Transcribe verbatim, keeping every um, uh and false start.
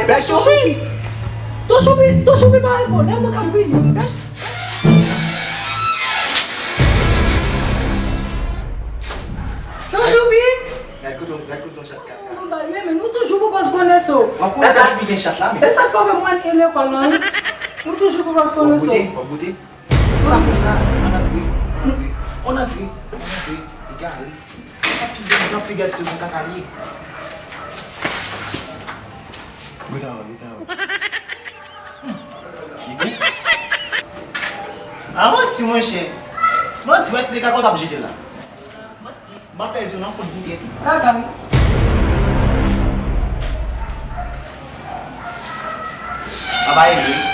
Bèch Choupi! Ton Choupi, Ton Choupi pa reponn, e mwen k ap vini. Bèch Ton Choupi! Gad kote, gad kote yon chat ka. Mwen ba ye, men nou toujou pou pas konnen so. W ap konnen Bèch Choupi gen chat la, men. E sa k fè mwen ale lekòl la, wi. Nou toujou pou pas konnen so. W ap goute, w ap goute. Pa konsa, ann antre, ann antre, ann antre, ann antre, egare. Anpil gad, anpil gad se bon kaka li ye. Goute anvan, goute anvan. Hmm. Li bon? A manti, monchè. Manti, wè si te kaka w t ap jete l la. Manti. M ap fè zo nan fon bouteyi tou. Kaka, wi. Anba e vre.